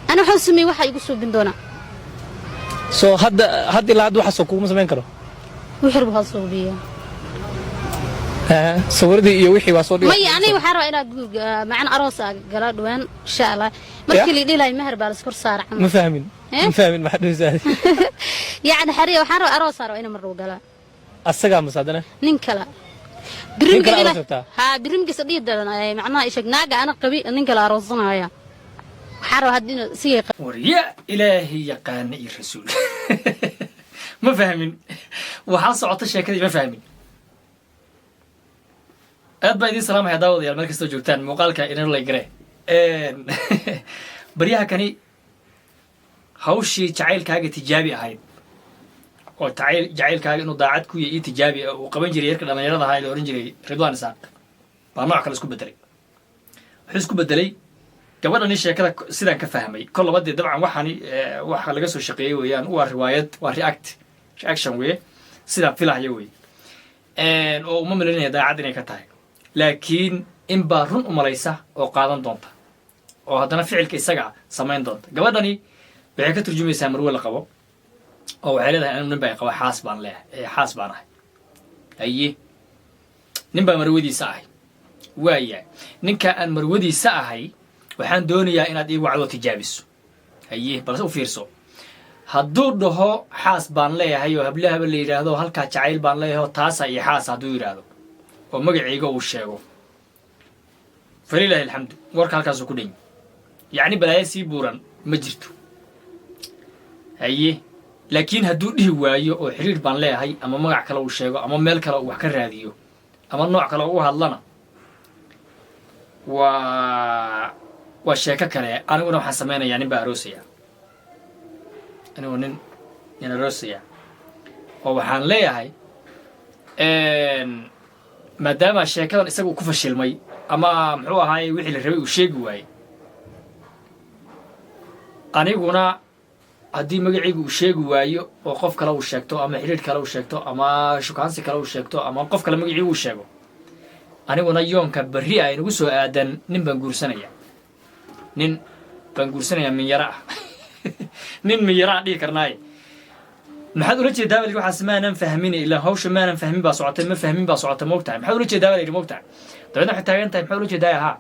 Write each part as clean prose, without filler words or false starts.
Ana waxaan sameeyey waxa igu suubin doonaa. Soo hadda hadda ilaa hadda waxaasoo kuguma samayn karo. Wixii rabo ha suubiya. Aha, sawiradii iyo wixii waa soo dhigay. Maya, aniga waxaan rabaa inaad guurga macna aroos aa gala dhawaan, insha Allah, markii la dhilaay meher baa la iskor saara camal. Ma fahmin. Eh? Ma fahmin, maxaa dhahaysaa? Yacni xariya waxaan rabaa, aroos aa rabaa inaan mar dhow galaa. Asagaa mase haddana? Nin kale. Nin kale aroos rabtaa? Haa, birimkiisa dhihi daran macnaha isheg naaga ana qabi nin kale aroosanaya. Waxaan rabaa hadda inuu sigay. Warya, Ilaahay yaqaana iyo rasuul, ma fahmin waxaa socota sheekadii, ma fahmin. Aad baa idiin salaamaya, daawadayaal, meel kastoo joogtaan. Muuqaalka inalay gare. Baryaha kani hawshii jacaylkaaga tijaabi ahayd oo jacaylkaaga inuu daacad ku yahay ii tijaabi uu qaban jiray yarka dhallinyarada ahaa ee la ohan jiray Ridwaan Isaaq baa nooc kale isku bedelay. Wuxuu isku bedelay gabadhani sheekada sidaan ka fahmay kol labadii. Dabcan waxani waxa laga soo shaqeeyey weeyaan, waa riwaayad, waa reaction weye, sidaan filahaya wey, oo uma malinaya daacad inay ka tahay, laakiin in baa run u malaysa oo qaadan doonta oo haddana ficilka isaga samayn doonta. Gabadhani waxay ka turjumaysaa marwe la qabo oo waxay leedahay: "Anigu nin baa qaba, xaas baan leeyahay, xaas baan ahay." Haye, nin baa marwadiisa ahay. Waaya, ninka aan marwadiisa ahay waxaan doonayaa inaad ii wacdo, tijaabiso. Haye, balse u fiirso, hadduu dhaho xaas baan leeyahay oo hablahaba la yidhaahdo halkaa jacayl baan leeyahay oo taasa iyo xaas hadduu yidhaahdo oo magacayga uu sheego, falilaahi alxamdu, warka halkaasuu ku dhanyi, yacni balaayo sii buuran ma jirto. Haye, laakiin hadduu dhihi waayo oo xiriir baan leeyahay ama magac kale uu sheego ama meel kale uu wax ka raadiyo ama nooc kale u hadlana, waa sheeko kale. Aniguna waxaan samaynayaa, nin baa aroosaya, anigu nin aroosaya oo waxaan leeyahay maadaama sheekadan isaga uu ku fashilmay ama muxuu ahaaye wixii la rabay uu sheegi waayey, aniguna haddii magacaygu uu sheegi waayo oo qof kale uu sheegto ama xidhiir kale uu sheegto ama shukaansi kale uu sheegto ama qof kale magacii uu sheego, aniguna yoonka berri ah inagu soo aadan nin baan guursanaya, nin baan guursanayaa minyaro ah, nin minyaro ah dhihi karnaaye. Maxaad ula jeedaa bal? Waxaas maanan fahmin, ilaa hawsha maanan fahmin baa socotay, ma fahmin baa socotay, moogtahay? Maxaad ula jeedaa baa la yidhi, moogtahay? Dabeedna waxay taagan tahay, maxaad ula jeedaa? Ahaa,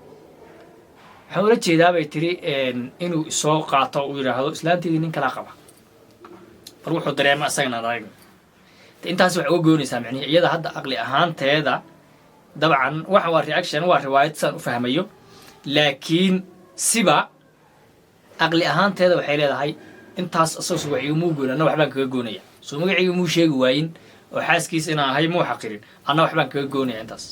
waxaan ula jeedaa bay tiri inuu isoo qaato, uu yidhaahdo islaanteydii nin kalaa qaba. Bal wuxuu dareema isagana arag. Intaas waxay uga goonaysaa micnihi iyada hadda aqli ahaanteeda. Dabcan waxa waa reaction, waa riwaayad sidaan u fahmayo, laakiin siba aqli ahaanteeda waxay leedahay intaas isagoo wax igumuu goon, anna waxbaan kaga goonaya. Soo magacayga muu sheegi waayin oo xaaskiis inaan ahay muu xaqirin, anna waxbaan kaga goonaya, intaas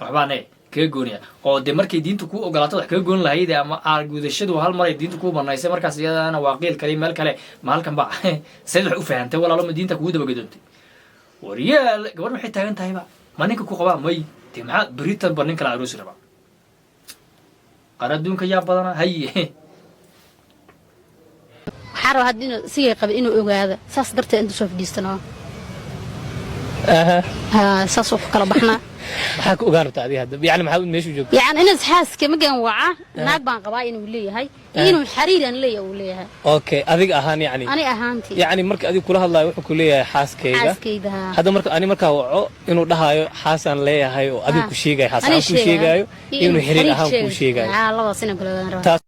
waxbaan kaga goonaya. Oo dee markay diinta kuu ogolaato wax kaga goon lahayd ama aargudashadu hal maray diinta kuu banaysay, markaas iyadana waa qiil kale, meel kale ma halkan ba sayd wax u fahantay? Walaalo, ma diinta kugu dabagadoontay? Waryaal, gabadh waxay taagan tahayba, ma ninka ku qabaa? May. Dee maxaa beritan ba nin kale aroosi rabaa? Qaar adduunka yaa badana. Haye. Waxaan rabaa hadda inuu sigay qabin inuu ogaado, saas darteed inta soo fadhiistano. Aha. Haa, saas ku kala baxnaa. Maxaa ka ogaan rabtaa adiga hadda? Yani maxaad meeshu joogta? Yacni inaas xaaska magan waca naag baan qabaa inuu leeyahay iyo inuu xariir aan leeyahay uu leeyahay. Okay, adiga ahaan yani? Ani ahaantii. Yani marka adiga kula hadlaayo wuxuu ku leeyahay xaaskayga. Xaaskayda, haa. Hadda marka ani markaa waco inuu dhahaayo xaasaan leeyahay oo adiga ku sheegayo xaas ahaan ku sheegaayo, inuu xiriir ahaan kuu sheegaayo. Haa, labadaas inaan kala ogaan rabaa. Taas.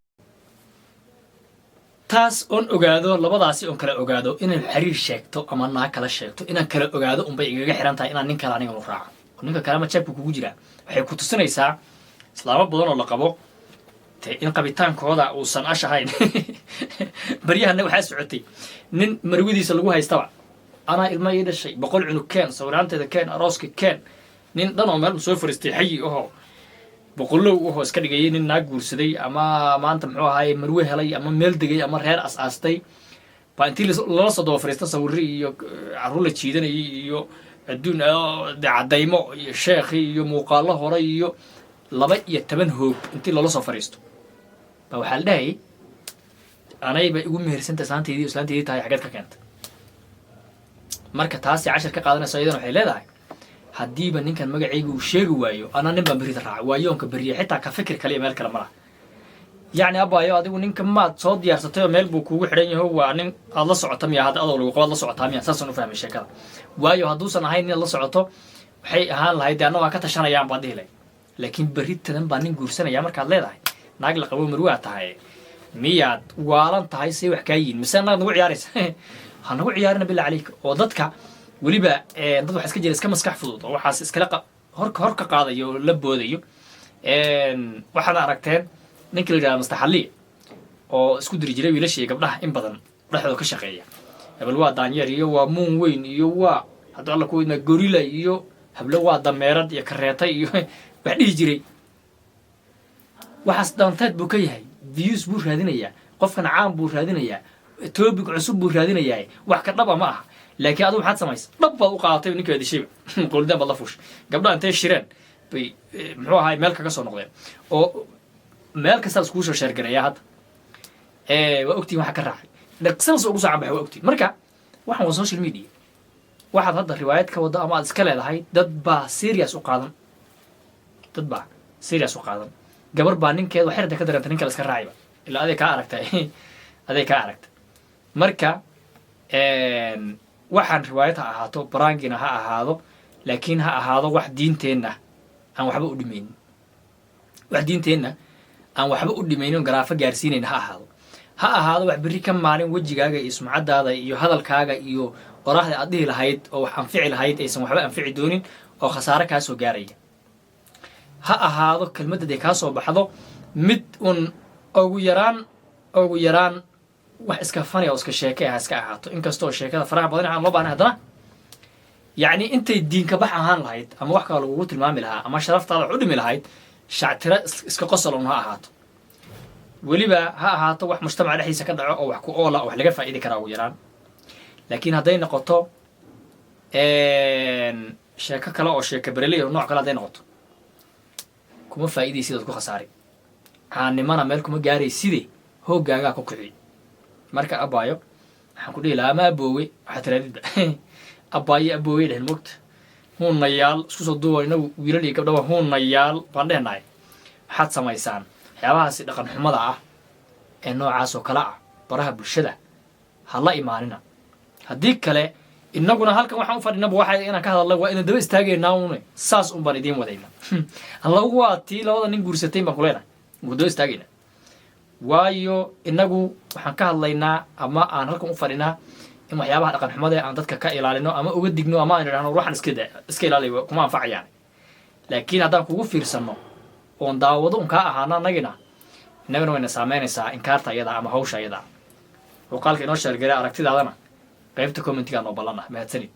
Taas oon ogaado, labadaasi oon kala ogaado, inaan xiriir sheegto ama naag kala sheegto inaan kala ogaado unbay igaga xiran tahay inaan nin kale aniga u raaco oo ninka kale ama jeebka kugu jiraa. Waxay ku tusinaysaa islaamo badan oo la qabo te in qabitaankooda uusan ash ahayn. Baryahana waxaa socotay nin marwadiisa lagu haystaba, anaa ilma ii dhashay, 100 cunug keen, sawiraanteeda keen, arooska keen. Nin dhan oo meel soo fariistay xayi ahoo boqolow uhoo iska dhigayay nin naag guursaday ama maanta muxuu ahaaye marwe helay ama meel degay ama reer as-aastay baa intii lala soo daba fariista sawirri iyo carruur la jiidanayay iyo adduun de caddaymo iyo sheekhi iyo muuqaallo hore iyo 12 hoog intii loola soo fariisto baa waxaa la dhahayay anayba igu mehersanta islaanteydii, islaanteydii tahay, xageed ka keentay? Marka taasi cashar ka qaadanayso iyadana waxay leedahay haddiiba ninkan magacayga uu sheegi waayo, anaa nin baan berida raacay, waa yoonka beriya, xitaa ka fikir kale iyo meel kale ma laha. Yacni abaayo, adigu ninka maad soo diyaarsatay oo meel buu kuugu xidhan yaho, waa nin aad la socota miya? Hadda adoo lagu qabaad la socotaa miya? Saasaan u fahmay sheekada. Waayo, hadduusan ahayn inaad la socoto, waxay ahaan lahayd dee anna waan ka tashanayaan baan dhihi lahayd. Laakiin berri tadan baa nin guursanaya markaad leedahay, naag la qabo marwaa tahay, miyaad waalan tahay? Say wax kaa yihiin? Mise annaad nagu ciyaaraysa? Ha nagu ciyaarina, billah caleyka. Oo dadka weliba dad waxa iska jira iska maskax fudud oo waxaas iskala horka hor ka qaadayo oo la boodayo. Waxaad aragteen ninka la yidhahda Mastaxaliya oo isku diri jiray wiilasha iyo gabdhaha, in badan dhexdooda ka shaqeeya. Hebel waa daanyeer iyo waa muun weyn iyo waa, hadduu Alla ku idmaa, gorilla, iyo hablo waa dameerad iyo kareeta iyo wax dhihi jiray. Waxaas dhaanteed buu ka yahay. Views buu raadinayaa qofkan, caan buu raadinayaa, topic cusub buu raadinayaa, wax ka dhaba ma aha. Laakiin adigu maxaad samaysa? Dhab baad u qaadatay, ninka baad dishayba, qoolidaan baad la fuushay. Gabdhaha intay shireen bay muxuu ahaay meel kaga soo noqdeen oo meel kastaa iskugu soo sheergareeyaa. Hadda waa ogtihin waxa ka raacay, dhaqsadas ugu soo canbaxay, waa ogtihin. Marka waxan waa social media. Waxaad hadda riwaayad ka waddo ama aad iska leedahay, dad baa serious u qaadan, dad baa serious u qaadan. Gabar baa ninkeeda waxay rabta ka dareenta nin kale iska raaciba, ilaa aday kaa aragtay, aday kaa aragtay. Marka waxaan riwaayad ha ahaato, prank-ina ha ahaado, laakiin ha ahaado wax diinteenna aan waxba u dhimaynin, wax diinteenna aan waxba u dhimaynin, garaafo gaarsiinayn ha ahaado. Ha ahaado wax berri ka maalin wejigaaga iyo sumcaddaada iyo hadalkaaga iyo oraahda aad dhihi lahayd oo wax anfici lahayd aysan waxba anfici doonin oo khasaare kaa soo gaaraya. Ha ahaado kelmaddaday kaa soo baxdo mid un ugu yaraan wax iska funny oo iska sheeke ah iska ahaato. Inkastoo sheekada faraha badan aan loo bahnay, haddana yacni intay diinka bax ahaan lahayd ama wax kale lagugu tilmaami lahaa ama sharaftaada wax u dhimi lahayd, shactiro iska qosol un ha ahaato. Weliba ha ahaato wax mujtamaca dhexdiisa ka dhaco oo wax ku oola oo wax laga faa'idi karaa ugu yaraan. Laakiin hadday noqoto sheeko kale oo sheeko bereley oo nooc kale hadday noqoto, kuma faa'iidaysid, ood ku khasaari. Caannimana meel kuma gaarayside, hooggaagaa ku kici. Marka abaayo, waxaan ku dhihi lahaa, ama aboowe, waxaa tiraadidba, abaayo, aboowe dhehen mogta, huunayaal isku soo duuba. Inagu wiilal iyo gabdhaba huunayaal baan dhehnahay. Waxaad samaysaan waxyaabahaasi dhaqan xumada ah ee noocaas oo kale ah baraha bulshada ha la imaanina. Haddii kale innaguna halkan waxaan u fadhinaba waxa inaan ka hadalna, waa inaan daba istaagaynaa une, saas un baan idiin wadayna. Lagu waa tii labada nin guursatayn baan kuleenahay, ku daba istaagaynaa. Waayo, innagu waxaan ka hadlaynaa ama aan halkan u fadhinaa in waxyaabaha dhaqan xumada aan dadka ka ilaalino ama uga digno ama aan idhahno waxaan iska ilaaliy, kuma anfacayaan. Laakiin haddaan kugu fiirsanno oon daawado un kaa ahaano, annagina innagana wayna saameynaysaa inkaarta ayada ama hawsha ayada. Muuqaalka inoo share garee, aragtidaadana qaybta comment-igaa noo ballan ah. Mahadsanid.